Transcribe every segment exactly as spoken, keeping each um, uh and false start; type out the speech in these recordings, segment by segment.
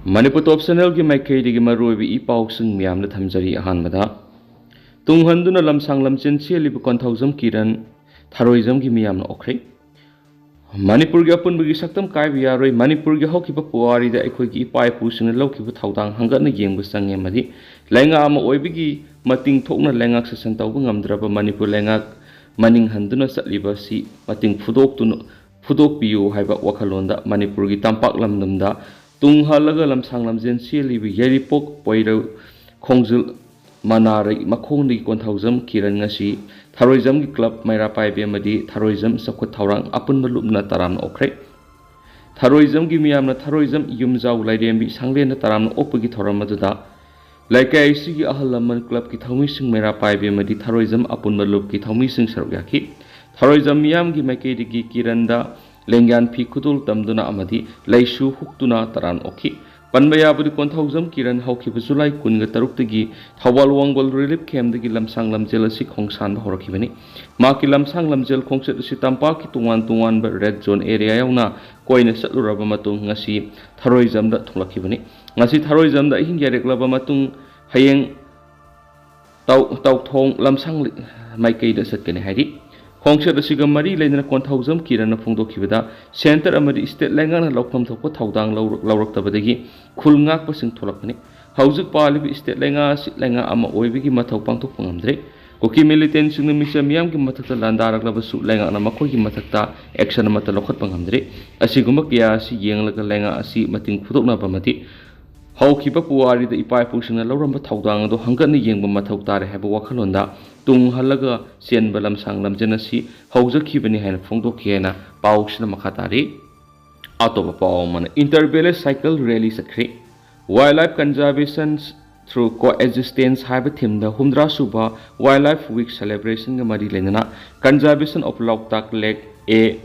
ꯃꯅꯤꯄꯨꯔ ꯇꯣꯞ ꯆꯦꯅꯦꯜꯒꯤ ꯃꯥꯏꯀꯩꯗꯒꯤ ꯃꯔꯨꯑꯣꯏꯕ ꯏ ꯄꯥꯎꯁꯤꯡ ꯃꯌꯥꯝꯅ ꯊꯝꯖꯔꯤ꯫ ꯑꯍꯥꯟꯕꯗ, ꯇꯨꯡꯍꯟꯗꯨꯅ ꯂꯝꯁꯥꯡ ꯂꯝꯖꯦꯟ ꯆꯦꯜꯂꯤꯕ ꯀꯣꯟꯊꯧꯖꯝ ꯀꯤꯔꯟ ꯊꯔꯣꯏꯖꯝꯒꯤ ꯃꯤꯌꯥꯝꯅ ꯑꯣꯛꯈ꯭ꯔꯦ꯫ ꯃꯅꯤꯄꯨꯔꯒꯤ ꯑꯄꯨꯟꯕꯒꯤ ꯁꯛꯇꯝ ꯀꯥꯏꯕ ꯌꯥꯔꯣꯏ꯫ ꯃꯅꯤꯄꯨꯔꯒꯤ ꯍꯧꯈꯤꯕ ꯄꯨꯋꯥꯔꯤꯗ ꯑꯩꯈꯣꯏꯒꯤ ꯏꯄꯥ ꯏꯄꯨꯁꯤꯡꯅ ꯂꯧꯈꯤꯕ ꯊꯧꯗꯥꯡ ꯍꯪꯒꯠꯅ ꯌꯦꯡꯕ ꯆꯪꯉꯦ ꯑꯃꯗꯤ ꯂꯩꯉꯥꯛ ꯑꯃ ꯑꯣꯏꯕꯒꯤ ꯃꯇꯤꯡ ꯊꯣꯛꯅ ꯂꯩꯉꯥꯛ ꯁꯥꯁꯟ ꯇꯧꯕ ꯉꯝꯗ꯭ꯔꯕ ꯃꯅꯤꯄꯨꯔ ꯂꯩꯉꯥꯛ ꯃꯅꯤꯡ ꯍꯟꯗꯨꯅ ꯆꯠꯂꯤꯕ ꯑꯁꯤ ꯃꯇꯤꯡ ꯐꯨꯗꯣꯛꯇꯨꯅ, ꯐꯨꯗꯣꯛꯄꯤꯌꯨ ꯍꯥꯏꯕ ꯋꯥꯈꯜꯂꯣꯟꯗ ꯃꯅꯤꯄꯨꯔꯒꯤ ꯇꯝꯄꯥꯛ ꯂꯝꯗꯝꯗ ꯇꯨꯡ ꯍꯜꯂꯒ ꯂꯝꯁꯥꯡ ꯂꯝꯖꯦꯟ ꯆꯦꯜꯂꯤꯕ ꯌꯥꯏꯔꯤꯄꯣꯛ, ꯄꯣꯏꯔꯧ, ꯈꯣꯡꯖꯤꯜ, ꯃꯅꯥꯔꯩ ꯃꯈꯣꯡꯗꯒꯤ ꯀꯣꯟꯊꯧꯖꯝ ꯀꯤꯔꯟ ꯉꯁꯤ ꯊꯔꯣꯏꯖꯝꯒꯤ ꯀ꯭ꯂꯕ ꯃꯩꯔꯥ ꯄꯥꯏꯕꯤ ꯑꯃꯗꯤ ꯊꯔꯣꯏꯖꯝ ꯆꯥꯎꯈꯠ ꯊꯧꯔꯥꯡ ꯑꯄꯨꯟꯕ ꯂꯨꯞꯅ ꯇꯔꯥꯝꯅ ꯑꯣꯛꯈ꯭ꯔꯦ꯫ ꯊꯔꯣꯏꯖꯝꯒꯤ ꯃꯤꯌꯥꯝꯅ ꯊꯔꯣꯏꯖꯝ ꯌꯨꯝꯖꯥꯎ ꯂꯥꯏꯔꯦꯝꯕꯤ ꯁꯪꯂꯦꯟꯗ ꯇꯔꯥꯝꯅ ꯑꯣꯛꯄꯒꯤ ꯊꯧꯔꯝ ꯑꯗꯨꯗ ꯂꯩꯀꯥꯏ ꯑꯁꯤꯒꯤ ꯑꯍꯜ ꯂꯃꯟ, ꯀ꯭ꯂꯕꯀꯤ ꯊꯧꯃꯤꯁꯤꯡ, ꯃꯩꯔꯥ ꯄꯥꯏꯕꯤ ꯑꯃꯗꯤ ꯊꯔꯣꯏꯖꯝ ꯑꯄꯨꯟꯕ ꯂꯨꯞꯀꯤ ꯊꯧꯃꯤꯁꯤꯡ ꯁꯔꯨꯛ ꯌꯥꯈꯤ꯫ ꯊꯔꯣꯏꯖꯝ ꯃꯤꯌꯥꯝꯒꯤ ꯃꯥꯏꯀꯩꯗꯒꯤ ꯀꯤꯔꯟꯗ ꯂꯦꯡꯌꯥꯟ ꯐꯤ ꯈꯨꯗꯣꯜ ꯇꯝꯗꯨꯅ ꯑꯃꯗꯤ ꯂꯩꯁꯨ ꯍꯨꯛꯇꯨꯅ ꯇꯔꯥꯝꯅ ꯑꯣꯛꯈꯤ꯫ ꯄꯟꯕ ꯌꯥꯕꯗꯤ, ꯀꯣꯟꯊꯧꯖꯝ ꯀꯤꯔꯟ ꯍꯧꯈꯤꯕ ꯖꯨꯂꯥꯏ ꯀꯨꯟꯒ ꯇꯔꯨꯛꯇꯒꯤ ꯊꯧꯕꯥꯜ ꯋꯥꯡꯒꯣꯜ ꯔꯤꯂꯤꯐ ꯀꯦꯝꯞꯇꯒꯤ ꯂꯝꯁꯥꯡ ꯂꯝꯖꯦꯜ ꯑꯁꯤ ꯈꯣꯡꯁꯥꯟꯕ ꯍꯧꯔꯛꯈꯤꯕꯅꯤ꯫ ꯃꯍꯥꯛꯀꯤ ꯂꯝꯁꯥꯡ ꯂꯝꯖꯦꯜ ꯈꯣꯡꯆꯠ ꯑꯁꯤ ꯇꯝꯄꯥꯛꯀꯤ ꯇꯣꯉꯥꯟ ꯇꯣꯉꯥꯟꯕ ꯔꯦꯗ ꯖꯣꯟ ꯑꯦꯔꯤꯌꯥ ꯌꯧꯅ ꯀꯣꯏꯅ ꯆꯠꯂꯨꯔꯕ ꯃꯇꯨꯡ ꯉꯁꯤ ꯊꯔꯣꯏꯖꯝꯗ ꯊꯨꯡꯂꯛꯈꯤꯕꯅꯤ꯫ ꯉꯁꯤ ꯊꯔꯣꯏꯖꯝꯗ ꯑꯍꯤꯡ ꯌꯥꯏꯔꯛꯂꯕ ꯃꯇꯨꯡ ꯍꯌꯦꯡ ꯇꯧ-, ꯇꯧꯊꯣꯡ ꯂꯝꯁꯥꯡ ꯂꯤ-, ꯃꯥꯏꯀꯩꯗ ꯆꯠꯀꯅꯤ ꯍꯥꯏꯔꯤ꯫ ꯈꯣꯡꯆꯠ ꯑꯁꯤꯒ ꯃꯔꯤ ꯂꯩꯅꯅ ꯀꯣꯟꯊꯧꯖꯝ ꯀꯤꯔꯟꯅ ꯐꯣꯡꯗꯣꯛꯈꯤꯕꯗ, ꯁꯦꯟꯇꯔ ꯑꯃꯗꯤ ꯁ꯭ꯇꯦꯠ ꯂꯩꯉꯥꯛꯅ ꯂꯧꯐꯝ ꯊꯣꯛꯄ ꯊꯧꯗꯥꯡ ꯂꯧꯔ-, ꯂꯧꯔꯛꯇꯕꯗꯒꯤ ꯈꯨꯜ ꯉꯥꯛꯄꯁꯤꯡ ꯊꯣꯛꯂꯛꯄꯅꯤ꯫ ꯍꯧꯖꯤꯛ ꯄꯥꯜꯂꯤꯕ ꯁ꯭ꯇꯦꯠ ꯂꯩꯉꯥꯛ ꯑꯁꯤ ꯂꯩꯉꯥꯛ ꯑꯃ ꯑꯣꯏꯕꯒꯤ ꯃꯊꯧ ꯄꯥꯡꯊꯣꯛꯄ ꯉꯝꯗ꯭ꯔꯦ꯫ ꯀꯨꯀꯤ ꯃꯤꯂꯤꯇꯦꯟꯁꯤꯡꯅ ꯃꯤꯆꯝ ꯃꯤꯌꯥꯝꯒꯤ ꯃꯊꯛꯇ ꯂꯥꯟꯗꯥꯔꯛꯂꯕꯁꯨ, ꯂꯩꯉꯥꯛꯅ ꯃꯈꯣꯏꯒꯤ ꯃꯊꯛꯇ ꯑꯦꯛꯁꯟ ꯑꯃꯠꯇ ꯂꯧꯈꯠꯄ ꯉꯝꯗ꯭ꯔꯦ꯫ ꯑꯁꯤꯒꯨꯝꯕ ꯀꯌꯥ ꯑꯁꯤ ꯌꯦꯡꯂꯒ ꯂꯩꯉꯥꯛ ꯑꯁꯤ ꯃꯇꯤꯡ ꯐꯨꯗꯣꯛꯅꯕ ꯑꯃꯗꯤ ꯍꯧꯈꯤꯕ ꯄꯨꯋꯥꯔꯤꯗ ꯏꯄꯥ ꯏꯄꯨꯁꯤꯡꯅ ꯂꯧꯔꯝꯕ ꯊꯧꯗꯥꯡ ꯑꯗꯨ ꯍꯪꯒꯠꯅ ꯌꯦꯡꯕ ꯃꯊꯧ ꯇꯥꯔꯦ ꯍꯥꯏꯕ ꯋꯥꯈꯜꯂꯣꯟꯗ ꯇꯨꯡ ꯍꯜꯂꯒ ꯆꯦꯟꯕ ꯂꯝꯁꯥꯡ ꯂꯝꯖꯦꯜ ꯑꯁꯤ ꯍꯧꯖꯈꯤꯕꯅꯤ ꯍꯥꯏꯅ ꯐꯣꯡꯗꯣꯛꯈꯤ ꯍꯥꯏꯅ ꯄꯥꯎꯁꯤꯅ ꯃꯈꯥ ꯇꯥꯔꯤ꯫ ꯑꯇꯣꯞꯄ ꯄꯥꯎ ꯑꯃꯅ, ꯏꯟꯇꯔ ꯚꯤꯂꯦꯖ ꯁꯥꯏꯀꯜ ꯔꯦꯂꯤ ꯆꯠꯈ꯭ꯔꯦ꯫ Wildlife Conservation Through Coexistence ꯍꯥꯏꯕ ꯊꯤꯝꯗ ꯍꯨꯝꯗ꯭ꯔꯥ ꯁꯨꯕ Wildlife Week celebration ꯒ ꯃꯔꯤ ꯂꯩꯅꯅ Conservation of Loktak Lake, a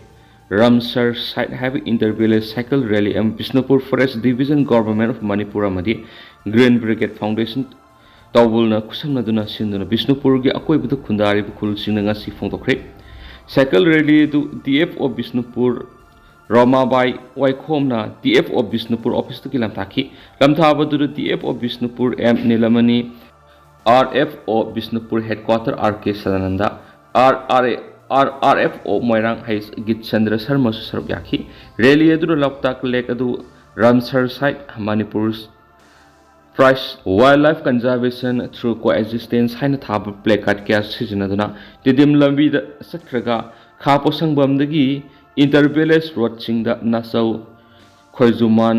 Ramsar Site ꯍꯥꯏꯕ ꯏꯟꯇꯔ ꯚꯤꯂꯦꯖ ꯁꯥꯏꯀꯜ ꯔꯦꯂꯤ ꯑꯃ Bishnupur forest division, government of Manipur ꯑꯃꯗꯤ ꯒ꯭ꯔꯤꯟ ꯕ꯭ꯔꯤꯒꯦꯗ ꯐꯥꯎꯟꯗꯦꯁꯟ ꯇꯥꯎꯕꯜꯅ ꯈꯨꯠꯁꯝꯅꯗꯨꯅ ꯁꯤꯟꯗꯨꯅ ꯕꯤꯁꯅꯨꯄꯨꯔꯒꯤ ꯑꯀꯣꯏꯕꯗ ꯈꯨꯟꯗꯥꯔꯤꯕ ꯈꯨꯜꯁꯤꯡꯅ ꯉꯁꯤ ꯐꯣꯡꯗꯣꯛꯈ꯭ꯔꯦ꯫ ꯁꯥꯏꯀꯜ ꯔꯦꯂꯤ ꯑꯗꯨ ꯗꯤ F O Bishnupur ꯔꯣꯃꯥꯕꯥꯏ ꯋꯥꯏꯈꯣꯝꯅ D F O Bishnupur ꯑꯣꯐꯤꯁꯇꯒꯤ ꯂꯝꯊꯥꯈꯤ꯫ ꯂꯝꯊꯥꯕꯗꯨꯗ D F O Bishnupur M Nilamani, R F O Bishnupur headquarter R K Sadanand, R R A R R F O Moirang ꯍꯩꯁ ꯒꯤꯠꯆꯟꯗ꯭ꯔ ꯁꯔꯃꯁꯨ ꯁꯔꯨꯛ ꯌꯥꯈꯤ꯫ Rally ꯑꯗꯨꯗ Loktak lake ꯑꯗꯨ ꯔꯥꯝꯁꯔ ꯁꯥꯏꯠ ꯃꯅꯤꯄꯨꯔ ꯄ꯭ꯔꯥꯏꯁ wildlife conservation through coexistence ꯍꯥꯏꯅ ꯊꯥꯕ play card ꯀꯌꯥ ꯁꯤꯖꯤꯟꯅꯗꯨꯅ ꯇꯤꯗꯤꯝ ꯂꯝꯕꯤꯗ ꯆꯠꯈ꯭ꯔꯒ ꯈꯥ ꯄꯣꯠꯁꯪꯕꯝꯗꯒꯤ ꯏꯟꯇꯔ ꯚꯤꯂꯦꯖ ꯔꯣꯗꯁꯤꯡꯗ ꯅꯥꯆꯧ, ꯈꯣꯏꯖꯨꯃꯥꯟ,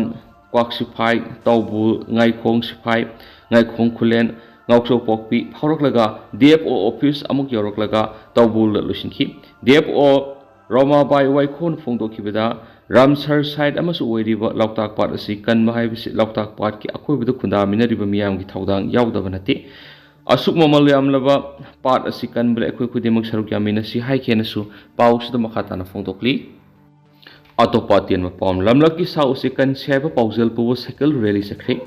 ꯀ꯭ꯋꯥꯛꯁꯤꯐꯥꯏ, ꯇꯧꯕꯨꯜ, ꯉꯥꯏꯈꯣꯡ ꯁꯤꯐꯥꯏ, ꯉꯥꯏꯈꯣꯡ ꯈꯨꯂꯦꯟ, ꯉꯥꯎꯆꯧꯄꯣꯛꯄꯤ ꯐꯥꯎꯔꯛꯂꯒ ꯗꯤ ꯑꯦꯐ ꯑꯣ ꯑꯣꯐꯤꯁ ꯑꯃꯨꯛ ꯌꯧꯔꯛꯂꯒ ꯇꯧꯕꯨꯜꯗ ꯂꯣꯏꯁꯤꯟꯈꯤ꯫ ꯗꯤ ꯑꯦꯐ ꯑꯣ ꯔꯣꯃꯥꯕꯥꯏ ꯋꯥꯏꯈꯣꯝꯅ ꯐꯣꯡꯗꯣꯛꯈꯤꯕꯗ, ꯔꯥꯝꯁꯔ ꯁꯥꯏꯠ ꯑꯃꯁꯨ ꯑꯣꯏꯔꯤꯕ ꯂꯣꯛꯇꯥꯛ ꯄꯥꯠ ꯑꯁꯤ ꯀꯟꯕ ꯍꯥꯏꯕꯁꯤ ꯂꯣꯛꯇꯥꯛ ꯄꯥꯠꯀꯤ ꯑꯀꯣꯏꯕꯗ ꯈꯨꯟꯗꯥꯃꯤꯟꯅꯔꯤꯕ ꯃꯤꯌꯥꯝꯒꯤ ꯊꯧꯗꯥꯡ ꯌꯥꯎꯗꯕ ꯅꯠꯇꯦ꯫ ꯑꯁꯨꯛ ꯃꯃꯜ ꯌꯥꯝꯂꯕ ꯄꯥꯠ ꯑꯁꯤ ꯀꯟꯕꯗ ꯑꯩꯈꯣꯏ ꯈꯨꯗꯤꯡꯃꯛ ꯁꯔꯨꯛ ꯌꯥꯃꯤꯟꯅꯁꯤ ꯍꯥꯏꯈꯤꯅꯁꯨ ꯄꯥꯎꯁꯤꯗ ꯃꯈꯥ ꯇꯥꯅ ꯐꯣꯡꯗꯣꯛꯂꯤ꯫ ꯑꯇꯣꯞꯄ ꯑꯇꯦꯟꯕ ꯄꯥꯎ, ꯂꯝꯂꯛꯀꯤ ꯁꯥ ꯎꯆꯦꯛ ꯀꯟꯁꯤ ꯍꯥꯏꯕ ꯄꯥꯎꯖꯦꯜ ꯄꯨꯕ ꯁꯥꯏꯀꯜ ꯔꯦꯂꯤ ꯆꯠꯈ꯭ꯔꯦ꯫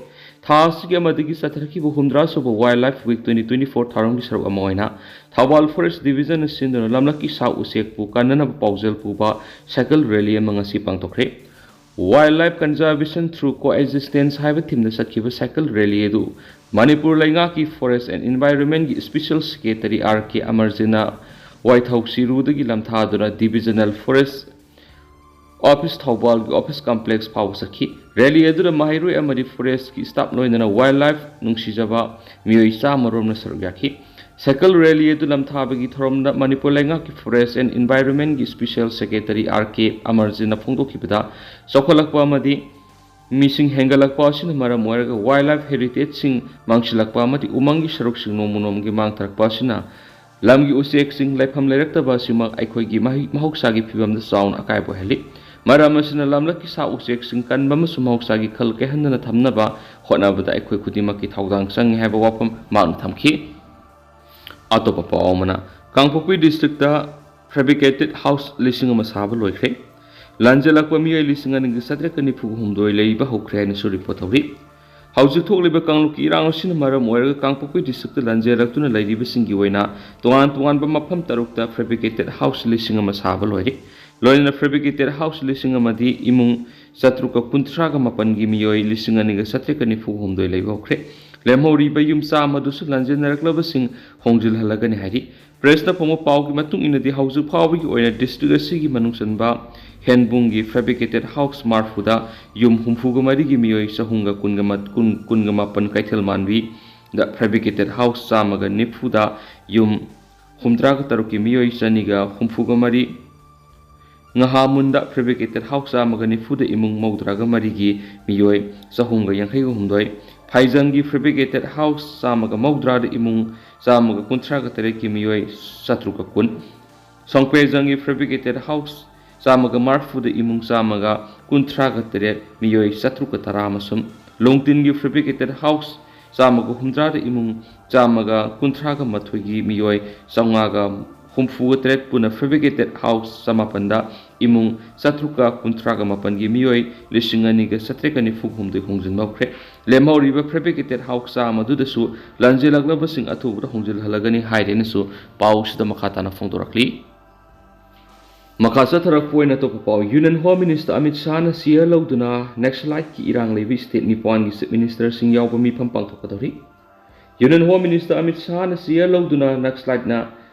ꯊꯥ ꯑꯁꯤꯒꯤ ꯑꯃꯗꯒꯤ ꯆꯠꯊꯔꯛꯈꯤꯕ ꯍꯨꯝꯗ꯭ꯔꯥ ꯁꯨꯕ wild life week twenty twenty four ꯊꯧꯔꯝꯒꯤ ꯁꯔꯨꯛ ꯑꯃ ꯑꯣꯏꯅ ꯊꯧꯕꯥꯜ ꯐꯣꯔꯦꯁ ꯗꯤꯕꯤꯖꯟꯅ ꯁꯤꯟꯗꯨꯅ ꯂꯝꯂꯛꯀꯤ ꯁꯥ ꯎꯆꯦꯛꯄꯨ ꯀꯟꯅꯅꯕ ꯄꯥꯎꯖꯦꯜ ꯄꯨꯕ ꯁꯥꯏꯀꯜ ꯔꯦꯂꯤ ꯑꯃ ꯉꯁꯤ ꯄꯥꯡꯊꯣꯛꯈ꯭ꯔꯦ꯫ Wildlife conservation through coexistence ꯍꯥꯏꯕ ꯊꯤꯝꯗ ꯆꯠꯈꯤꯕ ꯁꯥꯏꯀꯜ ꯔꯦꯂꯤ ꯑꯗꯨ ꯃꯅꯤꯄꯨꯔ ꯂꯩꯉꯥꯛꯀꯤ ꯐꯣꯔꯦꯁ ꯑꯦꯟ ꯏꯟꯚꯥꯏꯔꯣꯟꯃꯦꯟꯒꯤ ꯁ꯭ꯄꯤꯁꯦꯜ ꯁꯦꯀ꯭ꯔꯦꯇꯔꯤ ꯑꯥꯔ ꯀꯦ ꯑꯃꯔꯖꯤꯠꯅ ꯋꯥꯏꯊꯧ ꯆꯤꯔꯨꯗꯒꯤ ꯂꯝꯊꯥꯗꯨꯅ ꯗꯤꯕꯤꯖꯅꯦꯜ ꯐꯣꯔꯦꯁ ꯑꯣꯐꯤꯁ ꯊꯧꯕꯥꯜꯒꯤ ꯑꯣꯐꯤꯁ ꯀꯝꯄ꯭ꯂꯦꯛꯁ ꯐꯥꯎꯕ ꯆꯠꯈꯤ꯫ ꯔꯦꯂꯤ ꯑꯗꯨꯗ ꯃꯍꯩꯔꯣꯏ ꯑꯃꯗꯤ ꯐꯣꯔꯦꯁꯀꯤ ꯁ꯭ꯇꯥꯐ ꯂꯣꯏꯅꯅ ꯋꯥꯏꯜ ꯂꯥꯏꯐ ꯅꯨꯡꯁꯤꯖꯕ ꯃꯤꯑꯣꯏ ꯆꯥꯝꯃ ꯔꯣꯝꯅ ꯁꯔꯨꯛ ꯌꯥꯈꯤ꯫ ꯁꯥꯏꯀꯜ ꯔꯦꯂꯤ ꯑꯗꯨ ꯂꯝꯊꯥꯕꯒꯤ ꯊꯧꯔꯝꯗ ꯃꯅꯤꯄꯨꯔ ꯂꯩꯉꯥꯛꯀꯤ ꯐꯣꯔꯦꯁ ꯑꯦꯟ ꯏꯟꯚꯥꯏꯔꯣꯟꯃꯦꯟꯒꯤ ꯁ꯭ꯄꯤꯁꯦꯜ ꯁꯦꯀ꯭ꯔꯦꯇꯔꯤ ꯑꯥꯔ ꯀꯦ ꯑꯃꯔꯖꯤꯠꯅ ꯐꯣꯡꯗꯣꯛꯈꯤꯕꯗ, ꯆꯥꯎꯈꯠꯂꯛꯄ ꯑꯃꯗꯤ ꯃꯤꯁꯤꯡ ꯍꯦꯟꯒꯠꯂꯛꯄ ꯑꯁꯤꯅ ꯃꯔꯝ ꯑꯣꯏꯔꯒ ꯋꯥꯏꯜ ꯂꯥꯏꯐ ꯍꯦꯔꯤꯇꯦꯖꯁꯤꯡ ꯃꯥꯡꯁꯤꯜꯂꯛꯄ ꯑꯃꯗꯤ ꯎꯃꯪꯒꯤ ꯁꯔꯨꯛꯁꯤꯡ ꯅꯣꯡꯃ ꯅꯣꯡꯃꯒꯤ ꯃꯥꯡꯊꯔꯛꯄ ꯑꯁꯤꯅ ꯂꯝꯒꯤ ꯎꯆꯦꯛꯁꯤꯡ ꯂꯩꯐꯝ ꯂꯩꯔꯛꯇꯕ ꯑꯁꯤꯃꯛ ꯑꯩꯈꯣꯏꯒꯤ ꯃꯍꯩ-, ꯃꯍꯧꯁꯥꯒꯤ ꯐꯤꯕꯝꯗ ꯆꯥꯎꯅ ꯑꯀꯥꯏꯕ ꯑꯣꯏꯍꯜꯂꯤ꯫ ꯃꯔꯝ ꯑꯁꯤꯅ ꯂꯝꯂꯛꯀꯤ ꯁꯥ ꯎꯆꯦꯛꯁꯤꯡ ꯀꯟꯕ ꯑꯃꯁꯨꯡ ꯃꯍꯧꯁꯥꯒꯤ ꯈꯜ ꯀꯥꯏꯍꯟꯗꯅ ꯊꯝꯅꯕ ꯍꯣꯠꯅꯕꯗ ꯑꯩꯈꯣꯏ ꯈꯨꯗꯤꯡꯃꯛꯀꯤ ꯊꯧꯗꯥꯡ ꯆꯪꯏ ꯍꯥꯏꯕ ꯋꯥꯐꯝ ꯃꯍꯥꯛꯅ ꯊꯝꯈꯤ꯫ ꯑꯇꯣꯞꯄ ꯄꯥꯎ ꯑꯃꯅ, ꯀꯥꯡꯄꯣꯛꯄꯤ ꯗꯤꯁꯇ꯭ꯔꯤꯛꯇ ꯐꯦꯕ꯭ꯔꯤꯀꯦꯇꯦꯗ ꯍꯥꯎꯁ ꯂꯤꯁꯤꯡ ꯑꯃ ꯁꯥꯕ ꯂꯣꯏꯈ꯭ꯔꯦ꯫ ꯂꯥꯟꯖꯦꯜꯂꯛꯄ ꯃꯤꯑꯣꯏ ꯂꯤꯁꯤꯡ ꯑꯅꯤꯒ ꯆꯥꯇ꯭ꯔꯦꯠꯀ ꯅꯤꯐꯨ ꯍꯨꯝꯗꯣꯏ ꯂꯩꯕ ꯍꯧꯈ꯭ꯔꯦ ꯍꯥꯏꯅꯁꯨ ꯔꯤꯄꯣꯔꯠ ꯇꯧꯔꯤ꯫ ꯍꯧꯖꯤꯛ ꯊꯣꯛꯂꯤꯕ ꯀꯥꯡꯂꯨꯞꯀꯤ ꯏꯔꯥꯡ ꯑꯁꯤꯅ ꯃꯔꯝ ꯑꯣꯏꯔꯒ ꯀꯥꯡꯄꯣꯛꯄꯤ ꯗꯤꯁꯇ꯭ꯔꯤꯛꯇ ꯂꯥꯟꯖꯦꯜꯂꯛꯇꯨꯅ ꯂꯩꯔꯤꯕꯁꯤꯡꯒꯤ ꯑꯣꯏꯅ ꯇꯣꯉꯥꯟ ꯇꯣꯉꯥꯟꯕ ꯃꯐꯝ ꯇꯔꯨꯛꯇ ꯐꯦꯕ꯭ꯔꯤꯀꯦꯇꯦꯗ ꯍꯥꯎꯁ ꯂꯤꯁꯤꯡ ꯑꯃ ꯁꯥꯕ ꯂꯣꯏꯔꯦ꯫ ꯂꯣꯏꯅꯅ fabricated house ꯂꯤꯁꯤꯡ ꯑꯃꯗꯤ ꯏꯃꯨꯡ ꯆꯥꯇ꯭ꯔꯨꯛꯀ ꯀꯨꯟꯊ꯭ꯔꯥꯒ ꯃꯥꯄꯟꯒꯤ ꯃꯤꯑꯣꯏ ꯂꯤꯁꯤꯡ ꯑꯅꯤꯒ ꯆꯥꯇ꯭ꯔꯦꯠꯀ ꯅꯤꯐꯨ ꯍꯨꯝꯗꯣꯏ ꯂꯩꯕ ꯍꯧꯈ꯭ꯔꯦ꯫ ꯂꯦꯝꯍꯧꯔꯤꯕ ꯌꯨꯝ ꯆꯥꯝꯃꯗꯨꯁꯨ ꯂꯥꯟꯖꯦꯟꯅꯔꯛꯂꯕꯁꯤꯡ ꯍꯣꯡꯖꯤꯜꯍꯜꯂꯒꯅꯤ ꯍꯥꯏꯔꯤ꯫ Press ꯅ ꯐꯣꯡꯕ ꯄꯥꯎꯒꯤ ꯃꯇꯨꯡ ꯏꯟꯅꯗꯤ, ꯍꯧꯖꯤꯛ ꯐꯥꯎꯕꯒꯤ ꯑꯣꯏꯅ district ꯑꯁꯤꯒꯤ ꯃꯅꯨꯡ ꯆꯟꯕ ꯍꯦꯟꯕꯨꯡꯒꯤ fabricated house ꯃꯔꯤꯐꯨꯗ ꯌꯨꯝ ꯍꯨꯝꯐꯨꯒ ꯃꯔꯤꯒꯤ ꯃꯤꯑꯣꯏ ꯆꯍꯨꯝꯒ ꯀꯨꯟꯒ ꯃꯥꯄꯟ ꯀꯩꯊꯦꯜ ꯃꯥꯟꯕꯤꯗ fabricated house ꯆꯥꯝꯃꯒ ꯅꯤꯐꯨꯗ ꯌꯨꯝ ꯍꯨꯝꯗ꯭ꯔꯥꯒ ꯇꯔꯨꯛꯀꯤ ꯃꯤꯑꯣꯏ ꯆꯅꯤꯒ ꯍꯨꯝꯐꯨꯒ ꯃꯔꯤ, ꯉꯍꯥꯃꯨꯟꯗ fabricated house ꯆꯥꯝꯃꯒ ꯅꯤꯐꯨꯗ ꯏꯃꯨꯡ ꯃꯧꯗ꯭ꯔꯥꯒ ꯃꯔꯤꯒꯤ ꯃꯤꯑꯣꯏ ꯆꯍꯨꯝꯒ ꯌꯥꯡꯈꯩꯒ ꯍꯨꯝꯗꯣꯏ, ꯐꯥꯏꯖꯪꯒꯤ fabricated house ꯆꯥꯝꯃꯒ ꯃꯧꯗ꯭ꯔꯥꯗ ꯏꯃꯨꯡ ꯆꯥꯝꯃꯒ ꯀꯨꯟꯊ꯭ꯔꯥꯒ ꯇꯔꯦꯠꯀꯤ ꯃꯤꯑꯣꯏ ꯆꯥꯇ꯭ꯔꯨꯛꯀ ꯀꯨꯟ, ꯁꯣꯡꯄꯦꯖꯪꯒꯤ fabricated house ꯆꯥꯝꯃꯒ ꯃꯔꯤꯐꯨꯗ ꯏꯃꯨꯡ ꯆꯥꯝꯃꯒ ꯀꯨꯟꯊ꯭ꯔꯥꯒ ꯇꯔꯦꯠ, ꯃꯤꯑꯣꯏ ꯆꯥꯇ꯭ꯔꯨꯛꯀ ꯇꯔꯥ ꯑꯃꯁꯨꯡ ꯂꯣꯡꯇꯤꯟꯒꯤ fabricated house ꯆꯥꯝꯃꯒ ꯍꯨꯝꯗ꯭ꯔꯥꯗ ꯏꯃꯨꯡ ꯆꯥꯝꯃꯒ ꯀꯨꯟꯊ꯭ꯔꯥꯒ ꯃꯥꯊꯣꯏꯒꯤ ꯃꯤꯑꯣꯏ ꯆꯥꯝꯃꯉꯥꯒ ꯍꯨꯝꯐꯨꯒ ꯇꯔꯦꯠ ꯄꯨꯟꯅ fabricated house ꯆꯃꯥꯄꯟꯗ ꯏꯃꯨꯡ ꯆꯥꯇ꯭ꯔꯨꯛꯀ ꯀꯨꯟꯊ꯭ꯔꯥꯒ ꯃꯥꯄꯟꯒꯤ ꯃꯤꯑꯣꯏ ꯂꯤꯁꯤꯡ ꯑꯅꯤꯒ ꯆꯥꯇ꯭ꯔꯦꯠꯀ ꯅꯤꯐꯨ ꯍꯨꯝꯗꯣꯏ ꯍꯣꯡꯖꯤꯟꯕ ꯍꯧꯈ꯭ꯔꯦ꯫ ꯂꯦꯝꯍꯧꯔꯤꯕ fabricated house ꯆꯥꯝꯃꯗꯨꯗꯁꯨ ꯂꯥꯟꯖꯦꯜꯂꯛꯂꯕꯁꯤꯡ ꯑꯊꯨꯕꯗ ꯍꯣꯡꯖꯤꯜꯍꯜꯂꯒꯅꯤ ꯍꯥꯏꯔꯦꯅꯁꯨ ꯄꯥꯎꯁꯤꯗ ꯃꯈꯥ ꯇꯥꯅ ꯐꯣꯡꯗꯣꯔꯛꯂꯤ꯫ ꯃꯈꯥ ꯆꯠꯊꯔꯛꯄ ꯑꯣꯏꯅ ꯑꯇꯣꯞꯄ ꯄꯥꯎ, Union Home Minister ꯑꯃꯤꯠ ꯁꯥꯍꯅ ꯁꯤꯌꯔ ꯂꯧꯗꯨꯅ ꯅꯛꯁꯂꯥꯏꯠꯀꯤ ꯏꯔꯥꯡ ꯂꯩꯕ state ꯅꯤꯄꯥꯟꯒꯤ chief ministerꯁꯤꯡ ꯌꯥꯎꯕ ꯃꯤꯐꯝ ꯄꯥꯡꯊꯣꯛꯀꯗꯧꯔꯤ꯫ Union Home Minister ꯑꯃꯤꯠ ꯁꯥꯍꯅ ꯁꯤꯌꯔ ꯂꯧꯗꯨꯅ ꯅꯛꯁꯂꯥꯏꯠꯅ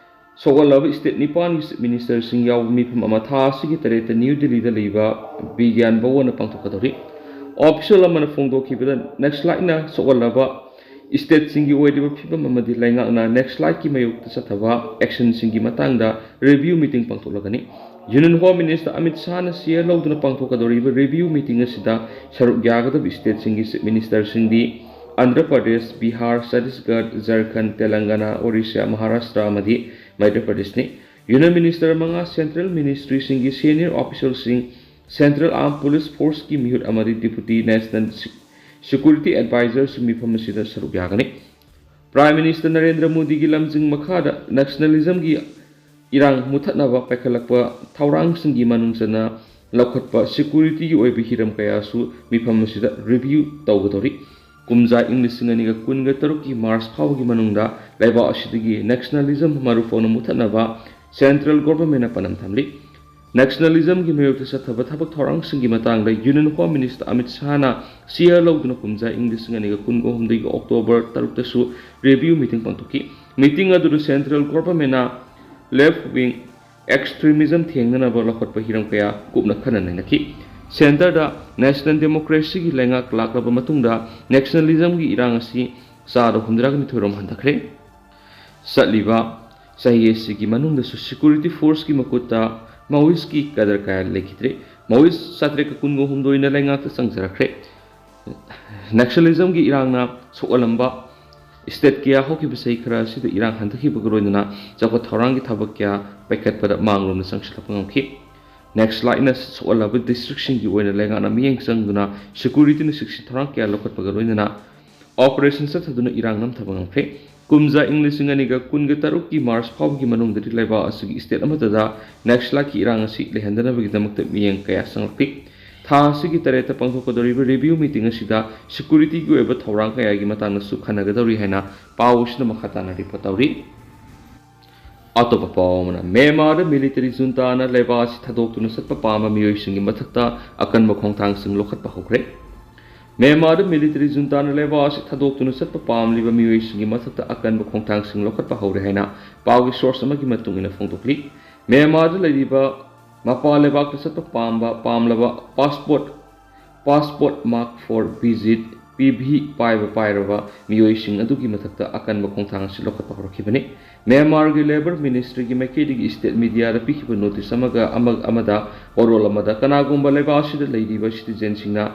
ꯁꯣꯛꯍꯜꯂꯕ state ꯅꯤꯄꯥꯟꯒꯤ chief ministerꯁꯤꯡ ꯌꯥꯎꯕ ꯃꯤꯐꯝ ꯑꯃ ꯊꯥ ꯑꯁꯤꯒꯤ ꯇꯔꯦꯠꯇ ꯅ꯭ꯌꯨ ꯗꯤꯜꯂꯤꯗ ꯂꯩꯕ ꯕꯤꯒ꯭ꯌꯥꯟ ꯚꯋꯟꯗ ꯄꯥꯡꯊꯣꯛꯀꯗꯧꯔꯤ꯫ Official ꯑꯃꯅ ꯐꯣꯡꯗꯣꯛꯈꯤꯕꯗ, ꯅꯛꯁꯂꯥꯏꯠꯅ ꯁꯣꯛꯍꯜꯂꯕ stateꯁꯤꯡꯒꯤ ꯑꯣꯏꯔꯤꯕ ꯐꯤꯕꯝ ꯑꯃꯗꯤ ꯂꯩꯉꯥꯛꯅ ꯅꯛꯁꯂꯥꯏꯠꯀꯤ ꯃꯥꯌꯣꯛꯇ ꯆꯠꯊꯕ actionꯁꯤꯡꯒꯤ ꯃꯇꯥꯡꯗ review meeting ꯄꯥꯡꯊꯣꯛꯂꯒꯅꯤ꯫ Union Home Minister Amit ꯁꯥꯍꯅ ꯁꯤꯌꯔ ꯂꯧꯗꯨꯅ ꯄꯥꯡꯊꯣꯛꯀꯗꯧꯔꯤꯕ review meeting ꯑꯁꯤꯗ ꯁꯔꯨꯛ ꯌꯥꯒꯗꯕ stateꯁꯤꯡꯒꯤ chief ministerꯁꯤꯡꯗꯤ ꯑꯟꯙ꯭ꯔ ꯄ꯭ꯔꯗꯦꯁ, ꯕꯤꯍꯥꯔ, ꯆꯇꯤꯁꯒꯔ, ꯖꯔꯈꯟ, ꯇꯦꯂꯪꯒꯅꯥ, ꯑꯣꯔꯤꯁꯥ, ꯃꯍꯥꯔꯥꯁꯇ꯭ꯔ ꯑꯃꯗꯤ ꯃꯙ꯭ꯌ ꯄ꯭ꯔꯗꯦꯁꯅꯤ꯫ Union Minister ꯃꯉꯥ central ministryꯁꯤꯡꯒꯤ senior officialꯁꯤꯡ, Central Armed Police Forceꯀꯤ ꯃꯤꯍꯨꯠ ꯑꯃꯗꯤ Deputy National Security Advisorꯁꯨ ꯃꯤꯐꯝ ꯑꯁꯤꯗ ꯁꯔꯨꯛ ꯌꯥꯒꯅꯤ꯫ Prime Minister ꯅꯔꯦꯟꯗ꯭ꯔ ꯃꯣꯗꯤꯒꯤ ꯂꯝꯖꯤꯡ ꯃꯈꯥꯗ ꯅꯛꯁꯅꯦꯂꯤꯖꯝꯒꯤ ꯏꯔꯥꯡ ꯃꯨꯊꯠꯅꯕ ꯄꯥꯏꯈꯠꯂꯛꯄ ꯊꯧꯔꯥꯡꯁꯤꯡꯒꯤ ꯃꯅꯨꯡ ꯆꯟꯅ ꯂꯧꯈꯠꯄ securityꯒꯤ ꯑꯣꯏꯕ ꯍꯤꯔꯝ ꯀꯌꯥꯁꯨ ꯃꯤꯐꯝ ꯑꯁꯤꯗ review ꯇꯧꯒꯗꯧꯔꯤ꯫ ꯀꯨꯝꯖꯥ ꯏꯪ ꯂꯤꯁꯤꯡ ꯑꯅꯤꯒ ꯀꯨꯟꯒ ꯇꯔꯨꯛꯀꯤ March ꯐꯥꯎꯕꯒꯤ ꯃꯅꯨꯡꯗ ꯂꯩꯕꯥꯛ ꯑꯁꯤꯗꯒꯤ ꯅꯛꯁꯅꯦꯂꯤꯖꯝ ꯃꯔꯨ ꯐꯥꯎꯅ ꯃꯨꯊꯠꯅꯕ central governmentꯅ ꯄꯥꯟꯗꯝ ꯊꯝꯂꯤ꯫ Nationalismꯒꯤ ꯃꯥꯌꯣꯛꯇ ꯆꯠꯊꯕ ꯊꯕꯛ ꯊꯧꯔꯥꯡꯁꯤꯡꯒꯤ ꯃꯇꯥꯡꯗ Union Home Minister ꯑꯃꯤꯠ ꯁꯥꯍꯅ ꯁꯤꯌꯥ ꯂꯧꯗꯨꯅ ꯀꯨꯝꯖꯥ ꯏꯪ ꯂꯤꯁꯤꯡ ꯑꯅꯤꯒ ꯀꯨꯟꯒ ꯍꯨꯝꯗꯣꯏꯒꯤ ꯑꯣꯛꯇꯣꯕꯔ ꯇꯔꯨꯛꯇꯁꯨ review meeting ꯄꯥꯡꯊꯣꯛꯈꯤ꯫ Meeting ꯑꯗꯨꯗ central governmentꯅ left wing extremism ꯊꯦꯡꯅꯅꯕ ꯂꯧꯈꯠꯄ ꯍꯤꯔꯝ ꯀꯌꯥ ꯀꯨꯞꯅ ꯈꯟꯅ ꯅꯩꯅꯈꯤ꯫ Centreꯗ national democracyꯒꯤ ꯂꯩꯉꯥꯛ ꯂꯥꯛꯂꯕ ꯃꯇꯨꯡꯗ nationalismꯒꯤ ꯏꯔꯥꯡ ꯑꯁꯤ ꯆꯥꯗ ꯍꯨꯝꯗ꯭ꯔꯥꯒ ꯅꯤꯊꯣꯏ ꯔꯣꯝ ꯍꯟꯊꯈ꯭ꯔꯦ꯫ ꯆꯠꯂꯤꯕ ꯆꯍꯤ ꯑꯁꯤꯒꯤ ꯃꯅꯨꯡꯗꯁꯨ security forceꯀꯤ ꯃꯈꯨꯠꯇ Maoistꯀꯤ ꯀꯗꯔ ꯀꯌꯥ ꯂꯩꯈꯤꯗ꯭ꯔꯦ꯫ Maoist ꯆꯥꯇ꯭ꯔꯦꯠꯀ ꯀꯨꯟꯒ ꯍꯨꯝꯗꯣꯏꯅ ꯂꯩꯉꯥꯛꯇ ꯆꯪꯖꯔꯛꯈ꯭ꯔꯦ꯫ Nationalismꯒꯤ ꯏꯔꯥꯡꯅ ꯁꯣꯛꯍꯜꯂꯝꯕ state ꯀꯌꯥ ꯍꯧꯈꯤꯕ ꯆꯍꯤ ꯈꯔ ꯑꯁꯤꯗ ꯏꯔꯥꯡ ꯍꯟꯊꯈꯤꯕꯒ ꯂꯣꯏꯅꯅ ꯆꯥꯎꯈꯠ ꯊꯧꯔꯥꯡꯒꯤ ꯊꯕꯛ ꯀꯌꯥ ꯄꯥꯏꯈꯠꯄꯗ ꯃꯥꯡꯂꯣꯝꯗ ꯆꯪꯁꯤꯜꯂꯛꯄ ꯉꯝꯈꯤ꯫ Nationaliteꯅ ꯁꯣꯛꯍꯜꯂꯕ districtꯁꯤꯡꯒꯤ ꯑꯣꯏꯅ ꯂꯩꯉꯥꯛꯅ ꯃꯤꯠꯌꯦꯡ ꯆꯪꯗꯨꯅ securityꯅ ꯆꯦꯛꯁꯤꯟ ꯊꯧꯔꯥꯡ ꯀꯌꯥ ꯂꯧꯈꯠꯄꯒ ꯂꯣꯏꯅꯅ operation ꯆꯠꯊꯗꯨꯅ ꯏꯔꯥꯡ ꯅꯝꯊꯕ ꯉꯝꯈ꯭ꯔꯦ꯫ ꯀꯨꯝꯖꯥ ꯏꯪ ꯂꯤꯁꯤꯡ ꯑꯅꯤꯒ ꯀꯨꯟꯒ ꯇꯔꯨꯛꯀꯤ March ꯐꯥꯎꯕꯒꯤ ꯃꯅꯨꯡꯗꯗꯤ ꯂꯩꯕꯥꯛ ꯑꯁꯤꯒꯤ state ꯑꯃꯠꯇꯗ Nationaliteꯀꯤ ꯏꯔꯥꯡ ꯑꯁꯤ ꯂꯩꯍꯟꯗꯅꯕꯒꯤꯗꯃꯛꯇ ꯃꯤꯠꯌꯦꯡ ꯀꯌꯥ ꯆꯪꯂꯛꯂꯤ꯫ ꯊꯥ ꯑꯁꯤꯒꯤ ꯇꯔꯦꯠꯇ ꯄꯥꯡꯊꯣꯛꯀꯗꯧꯔꯤꯕ review meetingꯁꯤꯗ securityꯒꯤ ꯑꯣꯏꯕ ꯊꯧꯔꯥꯡ ꯀꯌꯥꯒꯤ ꯃꯇꯥꯡꯗꯁꯨ ꯈꯟꯅꯒꯗꯧꯔꯤ ꯍꯥꯏꯅ ꯄꯥꯎ ꯑꯁꯤꯅ ꯃꯈꯥ ꯇꯥꯅ report ꯇꯧꯔꯤ꯫ ꯑꯇꯣꯞꯄ ꯄꯥꯎ ꯑꯃꯅ, ꯃ꯭ꯌꯥꯟꯃꯥꯔꯗ military juntana ꯂꯩꯕꯥꯛ ꯑꯁꯤ ꯊꯥꯗꯣꯛꯇꯨꯅ ꯆꯠꯄ ꯄꯥꯝꯕ ꯃꯤꯑꯣꯏꯁꯤꯡꯒꯤ ꯃꯊꯛꯇ ꯑꯀꯟꯕ ꯈꯣꯡꯊꯥꯡꯁꯤꯡ ꯂꯧꯈꯠꯄ ꯍꯧꯈ꯭ꯔꯦ꯫ ꯃ꯭ꯌꯥꯟꯃꯥꯔꯗ military juntana ꯂꯩꯕꯥꯛ ꯑꯁꯤ ꯊꯥꯗꯣꯛꯇꯨꯅ ꯆꯠꯄ ꯄꯥꯝꯂꯤꯕ ꯃꯤꯑꯣꯏꯁꯤꯡꯒꯤ ꯃꯊꯛꯇ ꯑꯀꯟꯕ ꯈꯣꯡꯊꯥꯡꯁꯤꯡ ꯂꯧꯈꯠꯄ ꯍꯧꯔꯦ ꯍꯥꯏꯅ ꯄꯥꯎꯒꯤ source ꯑꯃꯒꯤ ꯃꯇꯨꯡ ꯏꯟꯅ ꯐꯣꯡꯗꯣꯛꯂꯤ꯫ ꯃ꯭ꯌꯥꯟꯃꯥꯔꯗ ꯂꯩꯔꯤꯕ ꯃꯄꯥꯟ ꯂꯩꯕꯥꯛꯇ ꯆꯠꯄ ꯄꯥꯝꯕ ꯄꯥꯝꯂꯕ passport passport mark for visit, PV ꯄꯥꯏꯕ ꯄꯥꯏꯔꯕ ꯃꯤꯑꯣꯏꯁꯤꯡ ꯑꯗꯨꯒꯤ ꯃꯊꯛꯇ ꯑꯀꯟꯕ ꯈꯣꯡꯊꯥꯡ ꯑꯁꯤ ꯂꯧꯈꯠꯄ ꯍꯧꯔꯛꯈꯤꯕꯅꯤ꯫ ꯃ꯭ꯌꯥꯟꯃꯥꯔꯒꯤ Labour Ministryꯒꯤ ꯃꯥꯏꯀꯩꯗꯒꯤ state mediaꯗ ꯄꯤꯈꯤꯕ notice ꯑꯃꯒ ꯑꯃ-, ꯑꯃꯗ ꯋꯥꯔꯣꯜ ꯑꯃꯗ ꯀꯅꯥꯒꯨꯝꯕ ꯂꯩꯕꯥꯛ ꯑꯁꯤꯗ ꯂꯩꯔꯤꯕ citizenꯁꯤꯡꯅ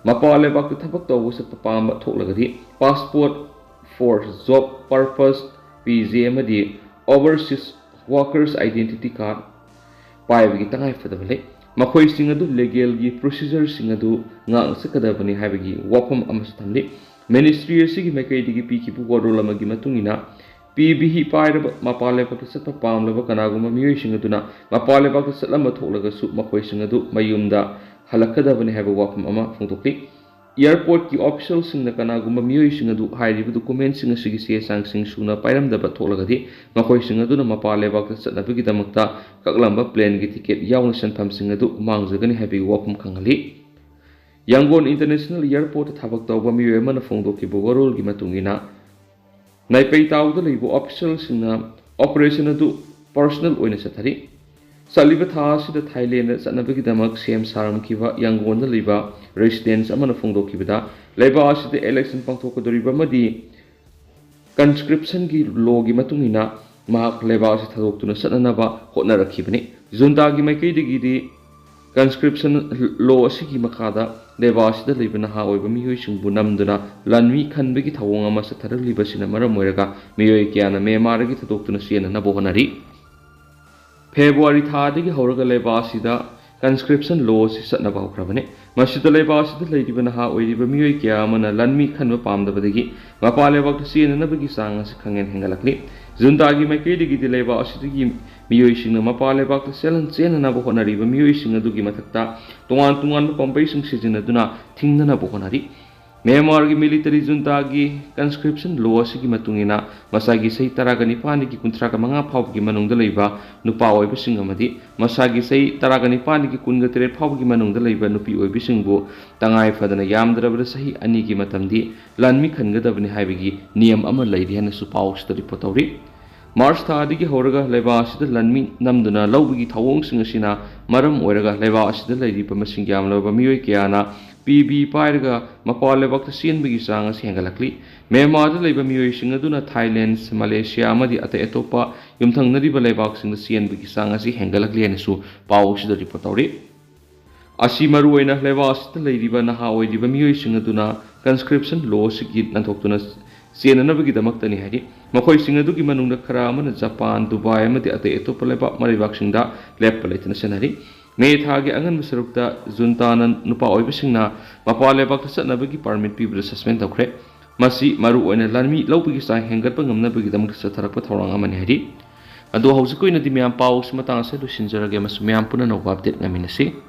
ꯃꯄꯥꯟ ꯂꯩꯕꯥꯛꯇ ꯊꯕꯛ ꯇꯧꯕ ꯆꯠꯄ ꯄꯥꯝꯕ ꯊꯣꯛꯂꯒꯗꯤ passport for job purpose, PV ꯑꯃꯗꯤ overseas workers identity card ꯄꯥꯏꯕꯒꯤ ꯇꯉꯥꯏꯐꯗꯕ ꯂꯩ꯫ ꯃꯈꯣꯏꯁꯤꯡ ꯑꯗꯨ legalꯒꯤ procedureꯁꯤꯡ ꯑꯗꯨ ꯉꯥꯛꯅ ꯆꯠꯀꯗꯕꯅꯤ ꯍꯥꯏꯕꯒꯤ ꯋꯥꯐꯝ ꯑꯃꯁꯨ ꯊꯝꯂꯤ꯫ Ministry ꯑꯁꯤꯒꯤ ꯃꯥꯏꯀꯩꯗꯒꯤ ꯄꯤꯈꯤꯕ ꯋꯥꯔꯣꯜ ꯑꯃꯒꯤ ꯃꯇꯨꯡ ꯏꯟꯅ, PV ꯄꯥꯏꯔꯕ ꯃꯄꯥꯟ ꯂꯩꯕꯥꯛꯇ ꯆꯠꯄ ꯄꯥꯝꯂꯕ ꯀꯅꯥꯒꯨꯝꯕ ꯃꯤꯑꯣꯏꯁꯤꯡ ꯑꯗꯨꯅ ꯃꯄꯥꯟ ꯂꯩꯕꯥꯛꯇ ꯆꯠꯂꯝꯕ ꯊꯣꯛꯂꯒꯁꯨ ꯃꯈꯣꯏꯁꯤꯡ ꯑꯗꯨ ꯃꯌꯨꯝꯗ ꯍꯜꯂꯛꯀꯗꯕꯅꯤ ꯍꯥꯏꯕ ꯋꯥꯐꯝ ꯑꯃ ꯐꯣꯡꯗꯣꯛꯂꯤ꯫ ꯑꯦꯌꯔꯄꯣꯔꯠꯀꯤ ꯑꯣꯐꯤꯁꯤꯌꯦꯜꯁꯤꯡꯅ ꯀꯅꯥꯒꯨꯝꯕ ꯃꯤꯑꯣꯏꯁꯤꯡ ꯑꯗꯨ ꯍꯥꯏꯔꯤꯕ ꯗꯣꯀꯨꯃꯦꯟꯁꯤꯡ ꯑꯁꯤꯒꯤ ꯆꯦ ꯆꯥꯡꯁꯤꯡ ꯁꯨꯅ ꯄꯥꯏꯔꯝꯗꯕ ꯊꯣꯛꯂꯒꯗꯤ, ꯃꯈꯣꯏꯁꯤꯡ ꯑꯗꯨꯅ ꯃꯄꯥꯟ ꯂꯩꯕꯥꯛꯇ ꯆꯠꯅꯕꯒꯤꯗꯃꯛꯇ ꯀꯛꯂꯝꯕ ꯄ꯭ꯂꯦꯟꯒꯤ ꯇꯤꯀꯦꯠ ꯌꯥꯎꯅ ꯁꯦꯟꯐꯝꯁꯤꯡ ꯑꯗꯨ ꯃꯥꯡꯖꯒꯅꯤ ꯍꯥꯏꯕꯒꯤ ꯋꯥꯐꯝ ꯈꯪꯍꯜꯂꯤ꯫ ꯌꯥꯡꯒꯣꯟ ꯏꯟꯇꯔꯅꯦꯁꯅꯦꯜ ꯑꯦꯌꯔꯄꯣꯔꯠꯇ ꯊꯕꯛ ꯇꯧꯕ ꯃꯤꯑꯣꯏ ꯑꯃꯅ ꯐꯣꯡꯗꯣꯛꯈꯤꯕ ꯋꯥꯔꯣꯜꯒꯤ ꯃꯇꯨꯡ ꯏꯟꯅ, ꯅꯥꯏꯄꯩ ꯇꯥꯎꯗ ꯂꯩꯕ ꯑꯣꯐꯤꯁꯤꯌꯦꯜꯁꯤꯡꯅ ꯑꯣꯄꯔꯦꯁꯟ ꯑꯗꯨ ꯄꯔꯁꯣꯅꯦꯜ ꯑꯣꯏꯅ ꯆꯠꯊꯔꯤ꯫ ꯆꯠꯂꯤꯕ ꯊꯥ ꯑꯁꯤꯗ ꯊꯥꯏꯂꯦꯟꯗ ꯆꯠꯅꯕꯒꯤꯗꯃꯛ ꯁꯦꯝ ꯁꯥꯔꯝꯈꯤꯕ ꯌꯥꯡꯒꯣꯟꯗ ꯂꯩꯕ ꯔꯦꯁꯤꯗꯦꯟꯁ ꯑꯃꯅ ꯐꯣꯡꯗꯣꯛꯈꯤꯕꯗ, ꯂꯩꯕꯥꯛ ꯑꯁꯤꯗ ꯏꯂꯦꯛꯁꯟ ꯄꯥꯡꯊꯣꯛꯀꯗꯧꯔꯤꯕ ꯑꯃꯗꯤ ꯀꯟꯁꯀ꯭ꯔꯤꯞꯁꯟꯒꯤ ꯂꯣꯒꯤ ꯃꯇꯨꯡ ꯏꯟꯅ ꯃꯍꯥꯛ ꯂꯩꯕꯥꯛ ꯑꯁꯤ ꯊꯥꯗꯣꯛꯇꯨꯅ ꯆꯠꯅꯅꯕ ꯍꯣꯠꯅꯔꯛꯈꯤꯕꯅꯤ꯫ ꯖꯨꯟꯇꯥꯒꯤ ꯃꯥꯏꯀꯩꯗꯒꯤꯗꯤ ꯀꯟꯁꯀ꯭ꯔꯤꯞꯁꯟ ꯂꯣ ꯑꯁꯤꯒꯤ ꯃꯈꯥꯗ ꯂꯩꯕꯥꯛ ꯑꯁꯤꯗ ꯂꯩꯕ ꯅꯍꯥ ꯑꯣꯏꯕ ꯃꯤꯑꯣꯏꯁꯤꯡꯕꯨ ꯅꯝꯗꯨꯅ ꯂꯥꯟꯃꯤ ꯈꯟꯕꯒꯤ ꯊꯧꯑꯣꯡ ꯑꯃ ꯆꯠꯊꯔꯛꯂꯤꯕꯁꯤꯅ ꯃꯔꯝ ꯑꯣꯏꯔꯒ ꯃꯤꯑꯣꯏ ꯀꯌꯥꯅ ꯃ꯭ꯌꯥꯟꯃꯥꯔꯗꯒꯤ ꯊꯥꯗꯣꯛꯇꯨꯅ ꯆꯦꯟꯅꯅꯕ ꯍꯣꯠꯅꯔꯤ꯫ ꯐꯦꯕ꯭ꯔꯨꯋꯥꯔꯤ ꯊꯥꯗꯒꯤ ꯍꯧꯔꯒ ꯂꯩꯕꯥꯛ ꯑꯁꯤꯗ ꯀꯟꯁꯀ꯭ꯔꯤꯞꯁꯟ ꯂꯣ ꯑꯁꯤ ꯆꯠꯅꯕ ꯍꯧꯈ꯭ꯔꯕꯅꯤ꯫ ꯃꯁꯤꯗ ꯂꯩꯕꯥꯛ ꯑꯁꯤꯗ ꯂꯩꯔꯤꯕ ꯅꯍꯥ ꯑꯣꯏꯔꯤꯕ ꯃꯤꯑꯣꯏ ꯀꯌꯥ ꯑꯃꯅ ꯂꯥꯟꯃꯤ ꯈꯟꯕ ꯄꯥꯝꯗꯕꯗꯒꯤ ꯃꯄꯥꯟ ꯂꯩꯕꯥꯛꯇ ꯆꯦꯟꯅꯅꯕꯒꯤ ꯆꯥꯡ ꯑꯁꯤ ꯈꯪꯍꯦꯟ ꯍꯦꯟꯒꯠꯂꯛꯂꯤ꯫ ꯖꯨꯟꯇꯥꯒꯤ ꯃꯥꯏꯀꯩꯗꯒꯤꯗꯤ ꯂꯩꯕꯥꯛ ꯑꯁꯤꯗꯒꯤ ꯃꯤꯑꯣꯏꯁꯤꯡꯅ ꯃꯄꯥꯟ ꯂꯩꯕꯥꯛꯇ ꯆꯦꯜꯍꯟ-, ꯆꯦꯟꯅꯅꯕ ꯍꯣꯠꯅꯔꯤꯕ ꯃꯤꯑꯣꯏꯁꯤꯡ ꯑꯗꯨꯒꯤ ꯃꯊꯛꯇ ꯇꯣꯉꯥꯟ ꯇꯣꯉꯥꯟꯕ ꯄꯥꯝꯕꯩꯁꯤꯡ ꯁꯤꯖꯤꯟꯅꯗꯨꯅ ꯊꯤꯡꯅꯅꯕ ꯍꯣꯠꯅꯔꯤ꯫ ꯃ꯭ꯌꯥꯟꯃꯥꯔꯒꯤ ꯃꯤꯂꯤꯇꯔꯤ ꯖꯨꯟꯇꯥꯒꯤ ꯀꯟꯁꯀ꯭ꯔꯤꯞꯁꯟ ꯂꯣ ꯑꯁꯤꯒꯤ ꯃꯇꯨꯡ ꯏꯟꯅ ꯃꯁꯥꯒꯤ ꯆꯍꯤ ꯇꯔꯥꯒ ꯅꯤꯄꯥꯟꯗꯒꯤ ꯀꯨꯟꯊ꯭ꯔꯥꯒ ꯃꯉꯥ ꯐꯥꯎꯕꯒꯤ ꯃꯅꯨꯡꯗ ꯂꯩꯕ ꯅꯨꯄꯥ ꯑꯣꯏꯕꯁꯤꯡ ꯑꯃꯗꯤ ꯃꯁꯥꯒꯤ ꯆꯍꯤ ꯇꯔꯥꯒ ꯅꯤꯄꯥꯟꯗꯒꯤ ꯀꯨꯟꯒ ꯇꯔꯦꯠ ꯐꯥꯎꯕꯒꯤ ꯃꯅꯨꯡꯗ ꯂꯩꯕ ꯅꯨꯄꯤ ꯑꯣꯏꯕꯤꯁꯤꯡꯕꯨ ꯇꯉꯥꯏ ꯐꯗꯅ ꯌꯥꯝꯗ꯭ꯔꯕꯗ ꯆꯍꯤ ꯑꯅꯤꯒꯤ ꯃꯇꯝꯗꯤ ꯂꯥꯟꯃꯤ ꯈꯟꯒꯗꯕꯅꯤ ꯍꯥꯏꯕꯒꯤ ꯅꯤꯌꯝ ꯑꯃ ꯂꯩꯔꯤ ꯍꯥꯏꯅꯁꯨ ꯄꯥꯎꯁꯤꯗ ꯔꯤꯄꯣꯔꯠ ꯇꯧꯔꯤ꯫ ꯃꯥꯔꯆ ꯊꯥꯗꯒꯤ ꯍꯧꯔꯒ ꯂꯩꯕꯥꯛ ꯑꯁꯤꯗ ꯂꯥꯟꯃꯤ ꯅꯝꯗꯨꯅ ꯂꯧꯕꯒꯤ ꯊꯧꯑꯣꯡꯁꯤꯡ ꯑꯁꯤꯅ ꯃꯔꯝ ꯑꯣꯏꯔꯒ ꯂꯩꯕꯥꯛ ꯑꯁꯤꯗ ꯂꯩꯔꯤꯕ ꯃꯁꯤꯡ ꯌꯥꯝꯂꯕ ꯃꯤꯑꯣꯏ ꯀꯌꯥꯅ ꯄꯤ ꯕꯤ ꯄꯥꯏꯔꯒ ꯃꯄꯥꯟ ꯂꯩꯕꯥꯛꯇ ꯆꯦꯟꯕꯒꯤ ꯆꯥꯡ ꯑꯁꯤ ꯍꯦꯟꯒꯠꯂꯛꯂꯤ꯫ ꯃ꯭ꯌꯥꯟꯃꯥꯔꯗ ꯂꯩꯕ ꯃꯤꯑꯣꯏꯁꯤꯡ ꯑꯗꯨꯅ ꯊꯥꯏꯂꯦꯟꯗ, ꯃꯂꯦꯁꯤꯌꯥ ꯑꯃꯗꯤ ꯑꯇꯩ ꯑꯇꯣꯞꯄ ꯌꯨꯝꯊꯪꯅꯔꯤꯕ ꯂꯩꯕꯥꯛꯁꯤꯡꯗ ꯆꯦꯟꯕꯒꯤ ꯆꯥꯡ ꯑꯁꯤ ꯍꯦꯟꯒꯠꯂꯛꯂꯤ ꯍꯥꯏꯅꯁꯨ ꯄꯥꯎ ꯑꯁꯤꯗ ꯔꯤꯄꯣꯔꯠ ꯇꯧꯔꯤ꯫ ꯑꯁꯤ ꯃꯔꯨꯑꯣꯏꯅ ꯂꯩꯕꯥꯛ ꯑꯁꯤꯗ ꯂꯩꯔꯤꯕ ꯅꯍꯥ ꯑꯣꯏꯔꯤꯕ ꯃꯤꯑꯣꯏꯁꯤꯡ ꯑꯗꯨꯅ ꯀꯟꯁꯀ꯭ꯔꯤꯞꯁꯟ ꯂꯣ ꯑꯁꯤꯒꯤ ꯅꯥꯟꯊꯣꯛꯇꯨꯅ ꯆꯦꯟꯅꯅꯕꯒꯤꯗꯃꯛꯇꯅꯤ ꯍꯥꯏꯔꯤ꯫ ꯃꯈꯣꯏꯁꯤꯡ ꯑꯗꯨꯒꯤ ꯃꯅꯨꯡꯗ ꯈꯔ ꯑꯃꯅ ꯖꯄꯥꯟ, ꯗꯨꯕꯥꯏ ꯑꯃꯗꯤ ꯑꯇꯩ ꯑꯇꯣꯞꯄ ꯂꯩꯕꯥꯛ ꯃꯔꯩꯕꯥꯛꯁꯤꯡꯗ ꯂꯦꯞꯄ ꯂꯩꯇꯅ ꯆꯠꯅꯔꯤ꯫ ꯃꯦ ꯊꯥꯒꯤ ꯑꯉꯟꯕ ꯁꯔꯨꯛꯇ ꯖꯨꯟꯇꯥꯅ ꯅꯨꯄꯥ ꯑꯣꯏꯕꯁꯤꯡꯅ ꯃꯄꯥꯟ ꯂꯩꯕꯥꯛꯇ ꯆꯠꯅꯕꯒꯤ ꯄꯥꯔꯃꯤꯠ ꯄꯤꯕꯗ ꯁꯁꯄꯦꯟ ꯇꯧꯈ꯭ꯔꯦ꯫ ꯃꯁꯤ ꯃꯔꯨꯑꯣꯏꯅ ꯂꯥꯟꯃꯤ ꯂꯧꯕꯒꯤ ꯆꯥꯡ ꯍꯦꯟꯒꯠꯄ ꯉꯝꯅꯕꯒꯤꯗꯃꯛꯇ ꯆꯠꯊꯔꯛꯄ ꯊꯧꯔꯥꯡ ꯑꯃꯅꯤ ꯍꯥꯏꯔꯤ꯫ ꯑꯗꯣ ꯍꯧꯖꯤꯛꯀꯤ ꯑꯣꯏꯅꯗꯤ ꯃꯌꯥꯝ ꯄꯥꯎꯁꯤ ꯃꯇꯥꯡ ꯑꯁꯤꯗ ꯂꯣꯏꯁꯤꯟꯖꯔꯒꯦ ꯑꯃꯁꯨꯡ ꯃꯌꯥꯝ ꯄꯨꯟꯅ ꯑꯅꯧꯕ ꯑꯞꯗꯦꯠ ꯉꯥꯏꯃꯤꯟꯅꯁꯤ꯫